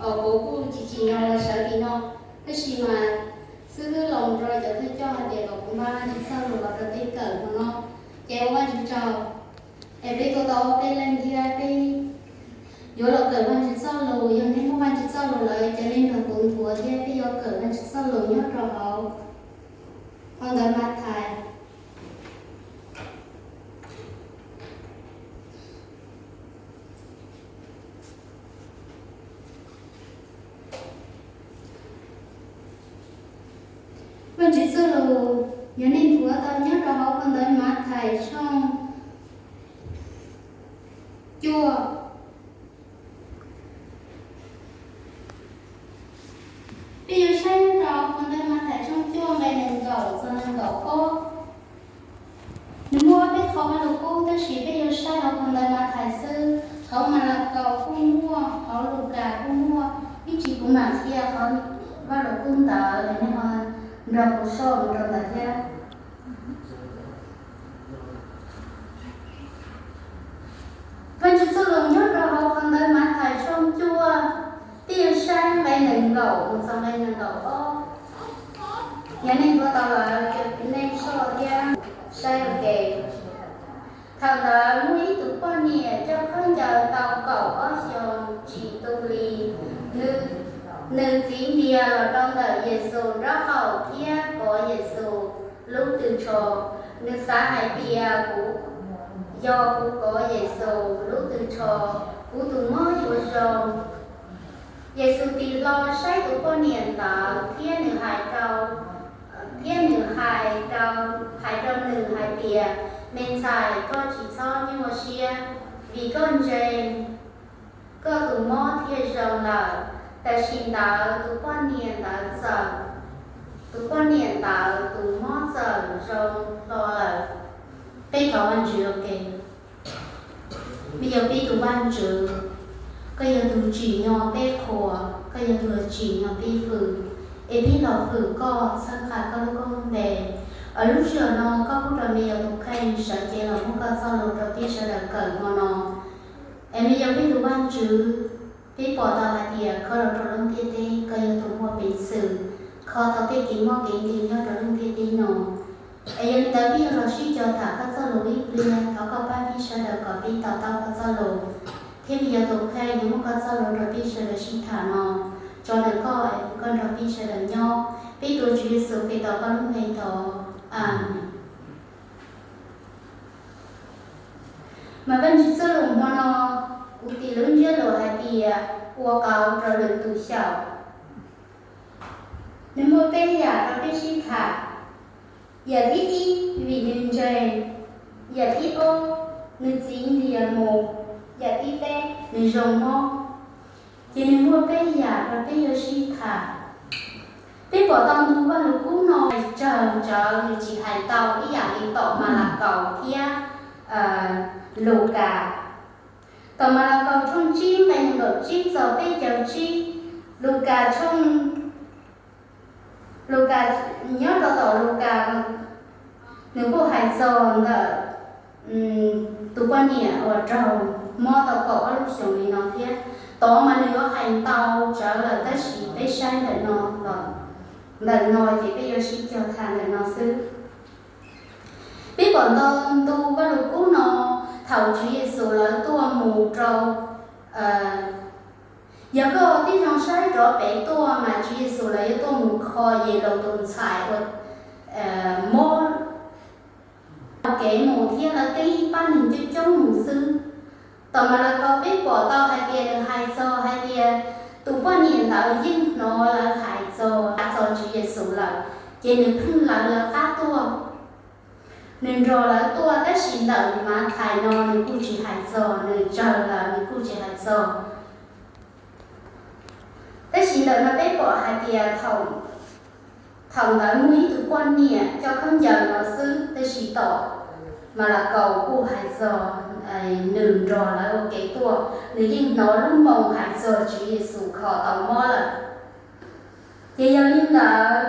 Kuv kuj tsis tsim nyog los sawv tim no, tab sis mas xib hwb los rau cov thawj coj hais tias kom kuv npaj Vajtswv txoj lus los rau tej kawm hmo no, ces ua Vajtswv tsaug. Es peb tuaj tau ob peb leeg thiab peb yuav los kawm Vajtswv txoj lus, yog nej muaj Vajtswv txoj lus lawm ces nej nrog kuv nthuav thiab peb yuav kawm Vajtswv txoj lus nyob rau hauv phau ntawv Mathais. Vajtswv txoj lus yog nej nthuav tau nyob rau hauv phau ntawv Mathais tshooj cuaj. Peb yuav saib nyob rau phau ntawv Mathais tshooj cuaj nqe nees nkaum txog nees nkaum ob. Nws muaj ob peb qho Vajluskub tab sis peb yuav saib hauv phau ntawv Mathais xwb. Hauv Malakaus kuj muaj, hauv Lukas kuj muaj, ib tsam kuv mam qhia qhov Vajluskub ntawd es nej ho nrog kuv soj mus rau ntawd thiab. Vajtswv txoj lus nyob rau hauv phau ntawv Mathais tshooj cuaj, peb yuav saib nqe nees nkaum mus txog nqe nees nkaum ob. Yog nej nthuav tau lawm ces nej soj thiab saib ua ke. Thaum ntawd muaj ib tug poj niam coj khaub ncaws tau kaum ob xyoos tsis tu li. Nws, nws txiv ntiag los rau ntawm Yexus nraub qaum thiab kov Yexus lub tw tsho. Nws xav hais tias, Kuv, yog kuv kov Yexus lub tw tsho, kuv tus mob yuav zoo. Yexus tig hlo saib tus poj niam ntawd thiab nws hais rau, thiab nws hais rau, hais rau nws hais tias, Me ntxhais, koj tsis txhob nyuaj siab, vim koj ntseeg, koj tus mob thiaj zoo lawm. Tam sim ntawd tus poj niam ntawd txawm, tus poj niam ntawd tus mob txawm zoo hlo lawm. Peb thov Vajtswv ua ke. Me yog peb tus Vajtswv, koj yog tus tsim nyog peb qhuas, koj yog tus tsim nyog peb hwm, es peb los hwm koj, txhawb nqa koj lub koob lub npe. Lub sij hawm no koj pub rau me yog tus kheej sawv cev los muab koj txoj lus rau peb sawv daws kawm hmo no. Es me yog peb tus Vajtswv, peb pom tau hais tias koj los rau lub ntiaj teb, koj yog tus muaj peev xwm kho tau tej kev mob kev nkeeg nyob rau lub ntiaj teb no. Es yog li ntawd peb yuav los sib cog tham koj txoj lus ib pliag, thov koj pab peb sawv daws kom peb to taub koj txoj lus, thiab me yog tus kheej yuav muab koj txoj lus rau peb sawv daws sib tham no. Tso ntawm koj es koj nrog peb sawv daws nyob. Peb tuav Tswv Yexus Khetos koj lub npe thov, Amees. Mas Vajtswv txoj lus hmo no, kuv tis lub ntsiab lus hais tias ua qauv rau lwm tus xyaum. Nws muaj peb yam rau peb sib tham. Yam thib ib, vim nws ntseeg. Yam thib ob, nws txiv ntiag mus. Yam thib peb, nws zoo mob. Ces nws muaj peb yam rau peb yuav sib tham. Peb pom tau ntu Vajluskub no hais tsawg tsawv, nws tsis hais ntau ib yam li tom Malakaus thiab Lukas. Tom Malakaus tshooj tsib nqe nees nkaum tsib txog peb caug tsib, Lukas tshooj, Lukas, nyob rau tom Lukas, nws kuj hais txog ntawm tus poj niam uas raug mob tau kaum ob lub xyoos li no thiab. Tod mas nws yuav hais ntau tsawv lawm tab sis peb saib ntawm no los, ntawm no ces peb yuav sib cog tham ntawm no xwb. Peb pom ntau ntu Vajluskub no, thaum Tswv Yexus lawv tuaj mus rau, yog koj tib zoo saib rov pem tuaj mas Tswv Yexus lawv yuav tuaj mus kho Yelus tus ntxhais uas mob kev mus thiab lawv teb ib pab neeg coob coob mus xwb. Tom Malakaus peb pom tau hais tias nws hais txog hais tias tus poj niam ntawd yeej hnov lawv hais txog, hais txog Tswv Yexus lawm, ces nws pheej lawv lawv qab tuaj. Nws nrog lawv tuaj tab sis ntawm Mathais no nws kuj tsis hais txog, nws tsawg lawm nws kuj tsis hais txog. Tab sis ntawm no peb pom hais tias thaum, thaum ntawd muaj ib tug poj niam coj khaub ncaws no xwb, tab sis tom Malakaus kuj hais txog nws nrog lawv ua ke tuaj, nws yeej hnov lub moo hais txog Tswv Yexus kho tau mob lawm. Ces yog li ntawd,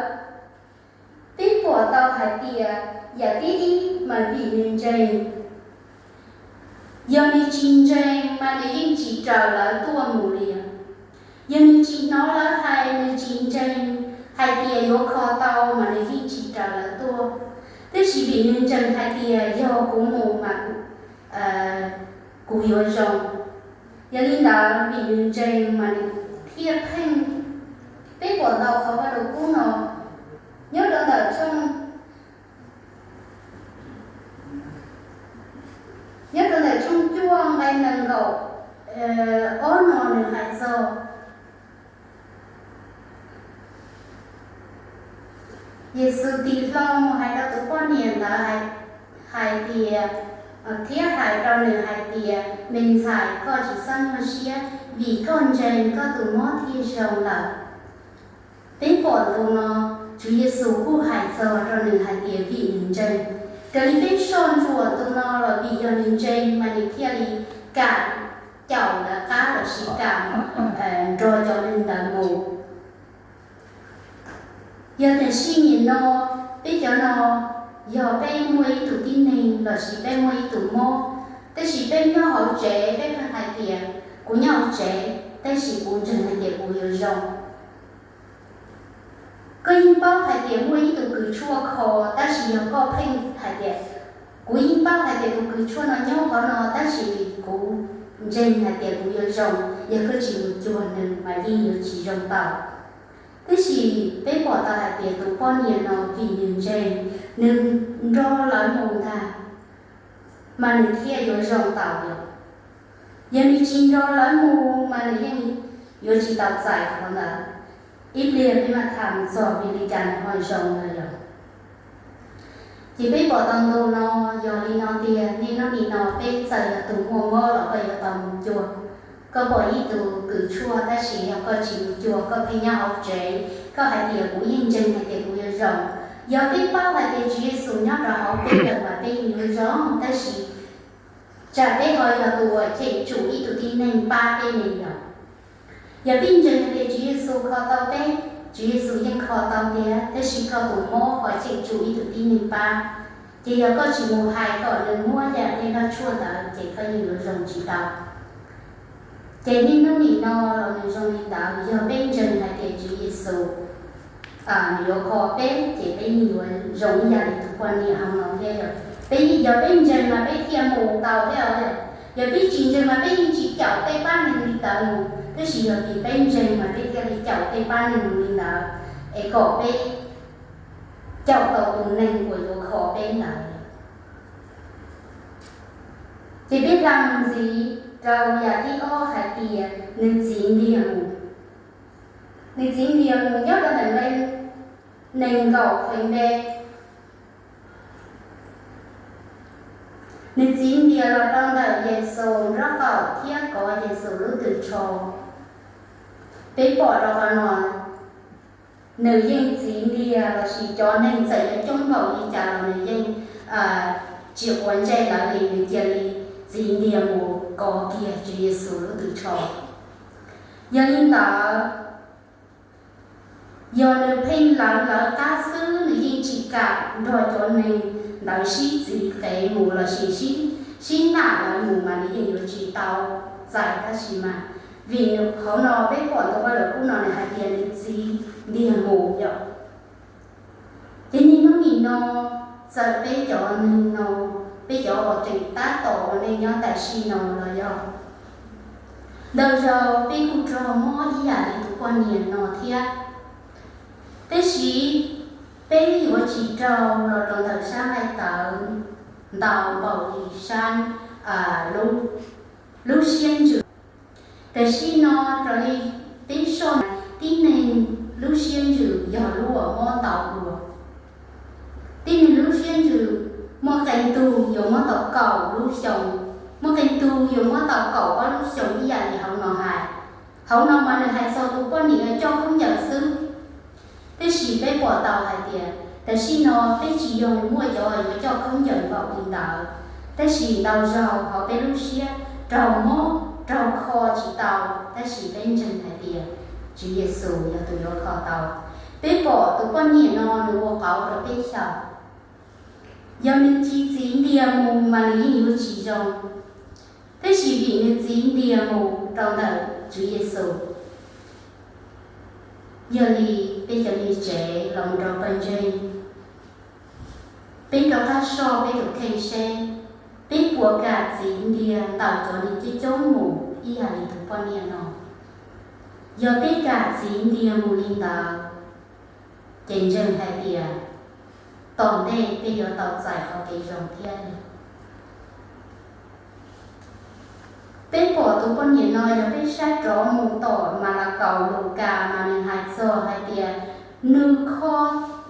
peb pom tau hais tias yam thib ib mas vim nws ntseeg. Yog nws tsis ntseeg mas nws yeej tsis raws lawv tuaj mus li os. Yog nws tsis hnov lawv hais, nws tsis ntseeg hais tias yuav kho tau mas nws yeej tsis raws lawv tuaj. Tab sis vim nws ntseeg hais tias yog kuv mus mas kuv yuav zoo. Yog li ntawd vim nws ntseeg mas nws thiaj pheej. Peb pom ntau qhov Vajluskub no nyob rau ntawm tshooj, nyob rau ntawm tshooj cuaj nqe nees nkaum ob no nws hais txog Yexus tig hlo mus hais rau tus poj niam ntawd hais tias, thiab hais rau nws hais tias, me ntxhais, koj tsis txhob nyuaj siab, vim koj ntseeg koj tus mob thiaj zoo lawm. Peb pom ntu no, Tswv Yexus kuj hais txog rau nws hais tias vim nws ntseeg. Raws li peb soj ntsuam ntu no los vim yog nws ntseeg mas nws thiaj li kam caum lawv qab los sis kam nrog cov neeg ntawd mus. Yog tiam sis nim no, peb cov no, yog peb muaj ib tug tib neeg los sis peb muaj ib tug mob, tab sis peb nyob hauv tsev peb pheej hais tias, kuv nyob hauv tsev tab sis kuv ntseeg hais tias kuv yuav zoo. Koj yeej paub hais tias muaj ib tug kws tshuaj kho, tab sis yog koj pheej hais tias, kuv yeej paub hais tias tus kws tshuaj no nyob qhov no tab sis kuv ntseeg hais tias kuv yuav zoo, yog koj tsis mus cuag nws mas yeej yuav tsis zoo tau. Tab sis peb pom tau hais tias tus poj niam no vim nws ntseeg, nws nrog lawv mus ntag, mas nws thiaj yuav zoo tau yom. Yog nws tsis nrog lawv mus mas nws yeej yuav tsis tau txais qhov ntawd. Ib pliag peb mam tham mus txog vim li cas nws ho zoo no yom. Ces peb pom tau ntu no, yog li no tiag, niaj hnub nim no peb txawm yog tus muaj mob los koj yuav tau mus cuag. Koj pom ib tug kws tshuaj tab sis yog koj tsis mus cuag, koj pheej nyob hauv tsev, koj hais tias kuv yeej ntseeg hais tias kuv yuav zoo. Yog peb paub hais tias Tswv Yexus nyob rau hauv peb lawm mas peb yeej yuav zoo, tab sis tsam peb ho yog tus uas cheem tsum ib tug tib neeg pab peb ne yom. Yog peb ntseeg hais tias Tswv Yexus kho tau peb, Tswv Yexus yeej kho tau tiag, tab sis koj tus mob ho cheem tsum ib tug tib neeg pab, ces yog koj tsis mus hais kom nws muab yam dej nrog tshuaj ntawd ces koj yeej yuav zoo tsis tau. Ces niaj hnub nim no los nws zoo li ntawd, yog peb ntseeg hais tias Tswv Yexus nws yuav kho peb ces peb yeej yuav zoo ib yam li tus poj niam hauv no thiab yom. Peb, yog peb ntseeg mas peb thiaj mus tau thiab os. Yog peb tsis ntseeg mas peb yeej tsis caum tej pab neeg li ntawd mus, tab sis yog vim peb ntseeg mas peb thiaj li caum tej pab neeg mus li ntawd, es kom peb caum tau tus neeg uas yuav kho peb ntawd. Ces peb hla mus ntxiv rau yam thib ob hais tias nws txiv ntiag mus. Nws txiv ntiag mus nyob rau ntawm nqe nees nkaum feem npe. Nws txiv ntiag los rau ntawm Yexus nraub qaum thiab kov Yexus lub tw tsho. Peb pom rau qhov no, nws yeej txiv ntiag lossis cov neeg txawm yuav coob npaum li cas los nws yeej tsis quav ntsej lawv li, nws cia li txiv ntiag mus kov kiag Tswv Yexus lub tw tsho. Yog li ntawd, yog nws pheej lawv lawv qab xwb, nws yeej tsis kam nrog cov neeg ntawd sib txiv qev mus lossis sib nam lawv mus mas nws yeej yuav tsis tau txais, tab sis mas vim hauv no peb pom ntawm Vajluskub no nws hais tias nws txiv ntiag mus yom. Ces niaj hnub nim no, txawm peb cov neeg no, peb cov uas tseem tab tom ua neej nyob tam sim no los yog, ntau zaus peb kuj raug mob ib yam li tus poj niam no thiab. Tab sis peb yuav tsis raug los rau ntawm sab nqaij tawv ntau npaum li sab lub siab ntsws. Tam sim no raws li peb soj, tib neeg lub siab ntsws yog lub uas mob ntau dua. Tib neeg lub siab ntsws muaj qee tug yuav mob tau kaum lub xyoo, muaj qee tug yuav mob tau kaum ob lub xyoo ib yam li hauv no hais. Hauv no mas nws hais txog tus poj niam coj khaub ncaws xwb. Tab sis peb pom tau hais tias tam sim no peb tsis yog muaj cov yuav coj khaub ncaws npaum li ntawd, tab sis ntau zaug hauv peb lub siab raug mob raug kho tsis tau, tab sis peb ntseeg hais tias Tswv Yexus yog tus yuav kho tau. Peb pom tus poj niam no nws ua qauv rau peb xyaum. Yog nws tsis txiv ntiag mus mas nws yeej yuav tsis zoo, tab sis vim nws txiv ntiag mus rau ntawm Tswv Yexus, Yog li peb cov niam tsev los mus rau pawg ntseeg, peb rov qab soj peb tus kheej seb peb puas kam txiv ntiag ntawm cov neeg coob coob mus ib yam li tus poj niam no. Yog peb kam txiv ntiag mus li ntawd, ces ntseeg hais tias tom ntej peb yuav tau txais qhov kev zoo thiab. Peb pom tus poj niam no, yog peb saib rov mus tom Malakaus Lukas mas nws hais txog hais tias nws kho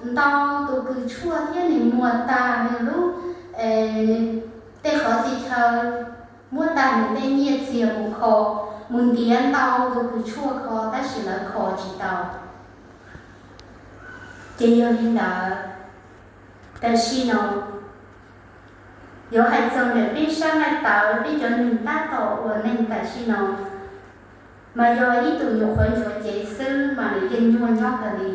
ntau tus kws tshuaj thiab nws muag tag nws lub, nws tej qhov txhia chaw, muab tag nws tej nyiaj txiag mus kho, mus ntiav ntau tus kws tshuaj kho tab sis lawv kho tsis tau. Ces yog li ntawd, tam sim no yuav hais txog ntawm peb sab nqaij tawv, peb cov neeg tab tom ua neeg tam sim no, mas yog ib tug nyuam qhuav ntsuav cev xwb mas nws yeej nyuaj nyob kawg li.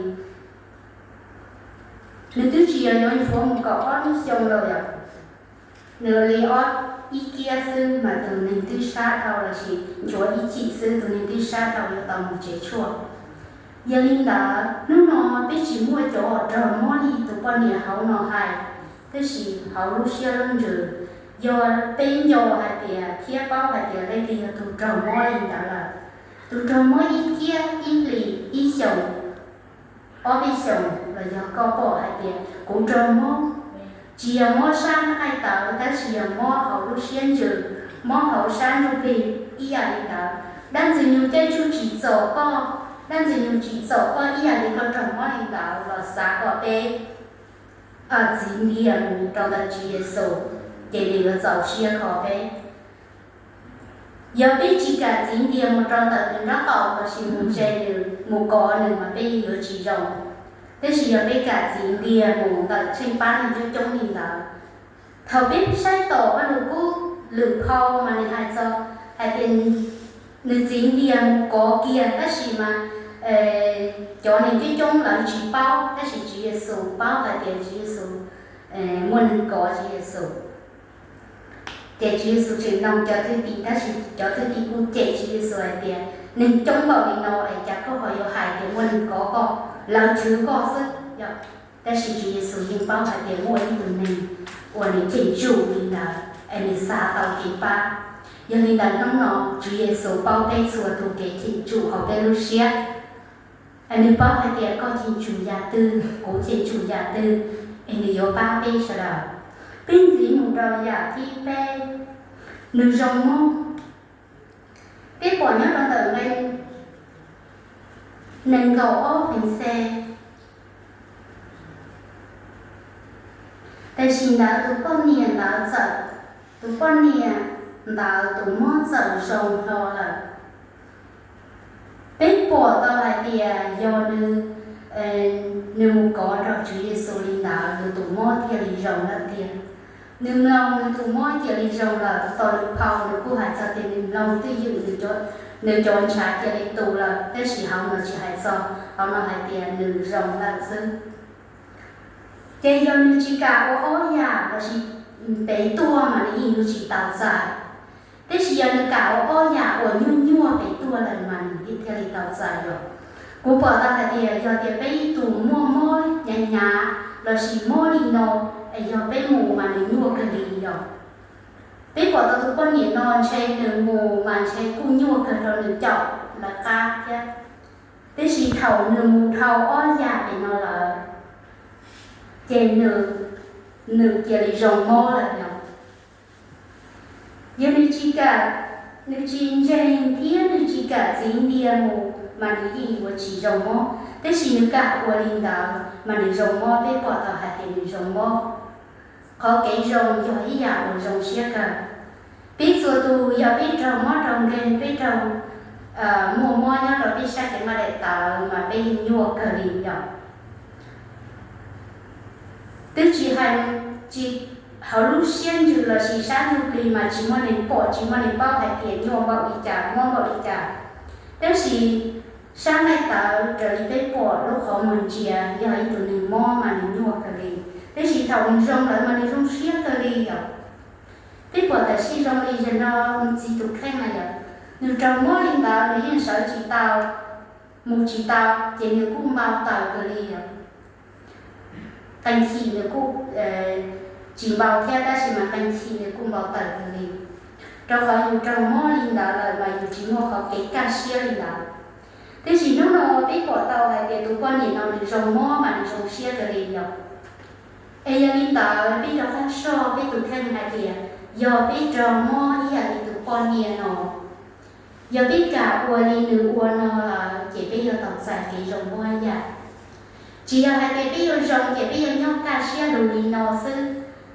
Nws twb tsis yog yuav ntsuav mus kaum ob lub xyoo lawm yom, nws li ob ib kiab xwb mas tus neeg twb sab dhau lossis ntsuav ib chim xwb tus neeg twb sab dhau yuav tau mus tsev tshuaj. Yog li ntawd hnub no peb tsis muaj cov uas raug mob li tus poj niam hauv no hais, tab sis hauv lub siab lub ntsws yog peb nco hais tias thiab paub hais tias leej twg yog tus raug mob li ntawd lawm. Tus raug mob ib kiab ib hlis ib xyoos, ob peb xyoos los yog koj pom hais tias kuv raug mob, tsis yog mob sab nqaij tawv tab sis yog mob hauv lub siab ntsws, mob hauv sab ntsuj plig ib yam li ntawd. Dab ntxwg nyoog caij tsuj tsis txom koj, dab ntxwg nyoog tsis txom koj ib yam li koj raug mob li ntawd los xav kom peb txiv ntiag mus rau ntawm Tswv Yexus, ces nws yuav txaus siab kho peb. Yog peb tsis kam txiv ntiag mus rau ntawm nws nraub qaum lossis mus ntse nws mus kov nws mas peb yuav tsis zoo. Tab sis yog peb kam txiv ntiag mus ntawm tsheej pab neeg coob coob li ntawd, thaum peb saib tom Vaj Lug Kub lwm phau mas nws hais txog hais tias nws txiv ntiag mus kov kiag tab sis mas cov neeg coob coob lawv tsis paub, tab sis Tswv Yexus paub hais tias Tswv Yexus muaj neeg kov Tswv Yexus. Ces Tswv Yexus tseem noog cov thwj tim, tab sis cov thwj tim kuj cem Tswv Yexus hais tias, neeg coob npaum li no es cas koj ho yuav hais tias muaj neeg kov koj, lawv chwv koj xwb yom. Tab sis Tswv Yexus yeej paub hais tias muaj ib tug neeg uas nws cheem tsum li ntawd es nws xav tau kev pab. Yog li ntawd hnub no Tswv Yexus paub peb txhua tus kev cheem tsum hauv peb lub siab. Es nws paub hais tias koj cheem tsum yam twg, kuv cheem tsum yam twg, es nws yuav pab peb sawv daws. Peb ntxiv mus rau yam thib peb, nws zoo mob. Peb pom nyob rau ntawm nqe nees nkaum ob Feexes, tam sim ntawd tus poj niam ntawd txawm, tus poj niam ntawd tus mob txawm zoo hlo lawm. Peb pom tau hais tias yog nws, nws mus kov rau Tswv Yexus li ntawd nws tus mob thiaj li zoo lawm tiag. Nws mloog nws tus mob cia li zoo lawm, tom lwm phau nws kuj hais txog tias nws mloog twj ywm nws cov ntshav cia li tu lawm, tab sis hauv no tsis hais txog, hauv no hais tias nws zoo lawm xwb. Ces yog nws tsis kam ua ob yam lossis pem tuaj mas nws yeej yuav tsis tau txais. Tab sis yog nws kam ua ob yam uas nyuaj nyuaj pem tuaj lawm mas nws thiaj li tau txais yom. Kuv pom tau hais tias yog tias peb ib tug muaj mob hnyav hnyav lossis mob li no, es yog peb mus mas nws nyuaj kawg li yom. Peb pom tau tus poj niam no ntshe nws mus mas ntshe kuj nyuaj kawg rau nws caum lawv qab thiab. Tab sis thaum nws mus dhau ob yam pem no lawm, ces nws, nws cia li zoo mob lawm yom. Yog nws tsis kam, nws tsis ntseeg thiab nws tsis kam txiv ntiag mus mas nws yeej yuav tsis zoo mob, tab sis nws kam ua li ntawd mas nws zoo mob, peb pom tau hais tias nws zoo mob. Qhov kev zoo yog ib yam uas zoo siab kawg. Peb txhua tus yog peb raug mob raug nkeeg, peb raug muaj mob nyob rau peb sab cev nqaij daim tawv mas peb yeej nyuaj kawg li yom. Twb tsis hais, tsis, hauv lub siab ntsws lossis sab ntsuj plig mas tsis muaj neeg pom tsis muaj neeg paub hais tias nyuaj npaum li cas mob npaum li cas. Tab sis sab nqaij tawv raws li peb pom lub qhov muag ntsia yog ib tug neeg mob mas nws nyuaj kawg li, tab sis thaum nws zoo lawm mas nws zoo siab kawg li yom. Peb pom tam sim zoo li zaum no nws txiv tus kheej na yom, nws raug mob li ntawd nws yeej sawv tsis tau, mus tsis tau, ces nws kuj npau taws kawg li os. Qee chim nws kuj tsis npau thiab, tab sis mas qee chim nws kuj npau taws kawg li, rau qhov yus raug mob li ntawd lawm mas yus tsis muaj qhov kev kaj siab li ntawd. Tiam sis hnub no peb pom tau hais tias tus poj niam no nws zoo mob mas nws zoo siab kawg li os. Es yog li ntawd peb rov qab soj peb tus kheej hais tias yog peb raug mob ib yam li tus poj niam no, yog peb kam ua li nws ua no lawm ces peb yuav tau txais kev zoo mob ib yam. Tsis yog hais tias peb yuav zoo ces peb yuav nyob kaj siab lug li no xwb,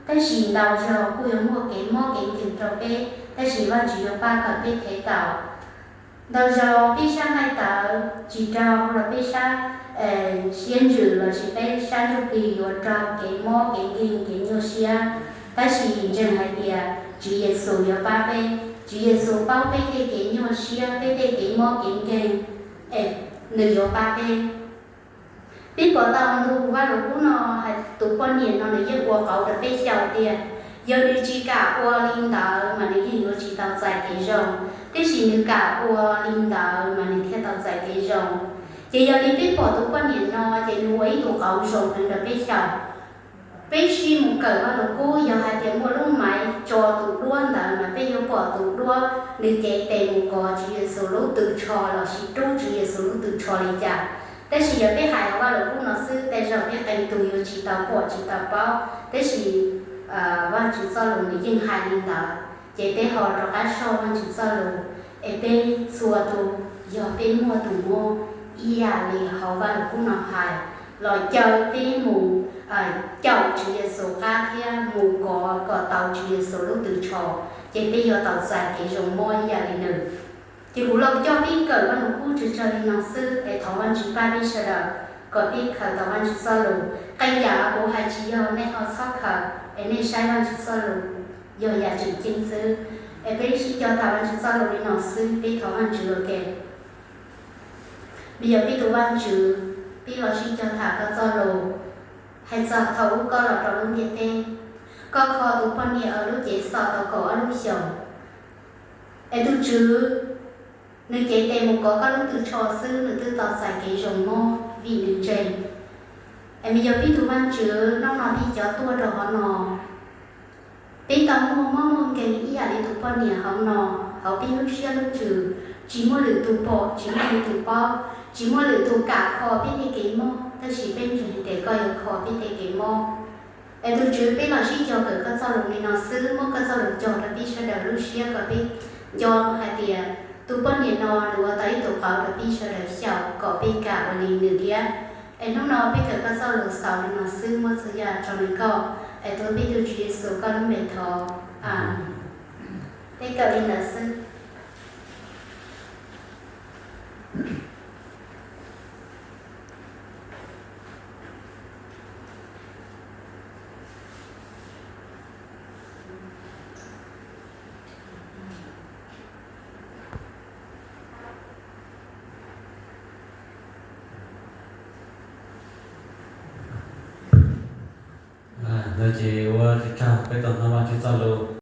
tab sis ntau zaug kuj yuav muaj kev mob kev nkeeg rau peb, tab sis Vajtswv yuav pab kom peb thev tau. Ntau zaus peb sab nqaij tawv tsis raug los peb sab siab ntsws lossis peb sab ntsuj plig yuav raug kev mob kev nkeeg kev nyuaj siab, tab sis ntseeg hais tias Tswv Yexus yuav pab peb. Tswv Yexus paub peb tej kev nyuaj siab, peb tej kev mob kev nkeeg, es nws yuav pab peb. Peb pom tau ntu Vajluskub no hais tus poj niam no nws yeej ua qauv rau peb xyaum tias yog nws tsis kam ua li ntawd mas nws yeej yuav tsis tau txais kev zoo, tiam sis nws kam ua li ntawd mas nws thiaj tau txais kev zoo. Ces yog li peb pom tus poj niam no ces nws ua ib tug qauv zoo heev rau peb xyaum. Peb sib mus kawm Vajluskub, yog hais tias muaj lub maiv tso tus duab ntawd mas peb yuav pom tus duab nws cev tes mus kov Tswv Yexus lub tw tsho lossis rub Tswv Yexus lub tw tsho li cas. Tab sis yog peb hais hauv Vajluskub no xwb, tej zaum peb qee tus yuav tsis tau pom tsis tau paub, tab sis Vajtswv txoj lus nws yeej hais li ntawd, ces peb ho rov qab soj Vajtswv txoj lus, es peb txhua tus yog peb muaj tus mob ib yam li hauv Vajluskub no hais, los caw peb mus caum Tswv Yexus qab thiab mus kov kom tau Tswv Yexus lub tw tsho, ces peb yuav tau txais kev zoo mob ib yam li nws. Ces kuv los coj peb kawm Vajluskub tsawg tsawg li no xwb, es thov Vajtswv pab peb sawv daws kom peb khaws tau Vajtswv txoj lus. Qee yam kuv hais tsis yog nej ho txhob khaws, es nej saib Vajtswv txoj lus yog yam tseem ceeb xwb. Es peb sib cog tham Vajtswv txoj lus li no xwb, peb thov Vajtswv ua ke. Me yog peb tus Vajtswv, peb los sib cog tham koj txoj lus. Hais txog thaum ub koj los rau lub ntiaj teb, koj kho tus poj niam lub cev xom tau kaum ob lub xyoos. Es tus Tswv, nws cev tes mus kov koj lub tw tsho xwb nws twb tau txais kev zoo mob vim nws ntseeg. Es me yog peb tus Vajtswv, hnub no peb cov tuaj rau hauv no, peb tau muaj mob muaj nkeeg ib yam li tus poj niam hauv no, hauv peb lub siab lub ntsws, tsis muaj lwm tus pom, tsis muaj lwm tus paub, tsis muaj lwm tus kam kho peb tej kev mob, tab sis peb ntseeg hais tias koj yuav kho peb tej kev mob. Es tus Tswv, peb los sib cog kawm koj txoj lus li no xwb, muab koj txoj lus cog rau peb sawv daws lub siab kom peb nco hais tias tus poj niam no nws ua tau ib tug qauv rau peb sawv daws xyaum kom peb kam ua li nws thiab. Es hnub no peb kawm koj txoj lus xaus li no xwb, muab txhua yam rau nws koj, es tuav peb tus Tswv Yexus koj lub npe thov. Amees. Peb kawm li ntawd xwb. Ntawd ces ua tsaug peb tau hnov Vajtswv txoj lus.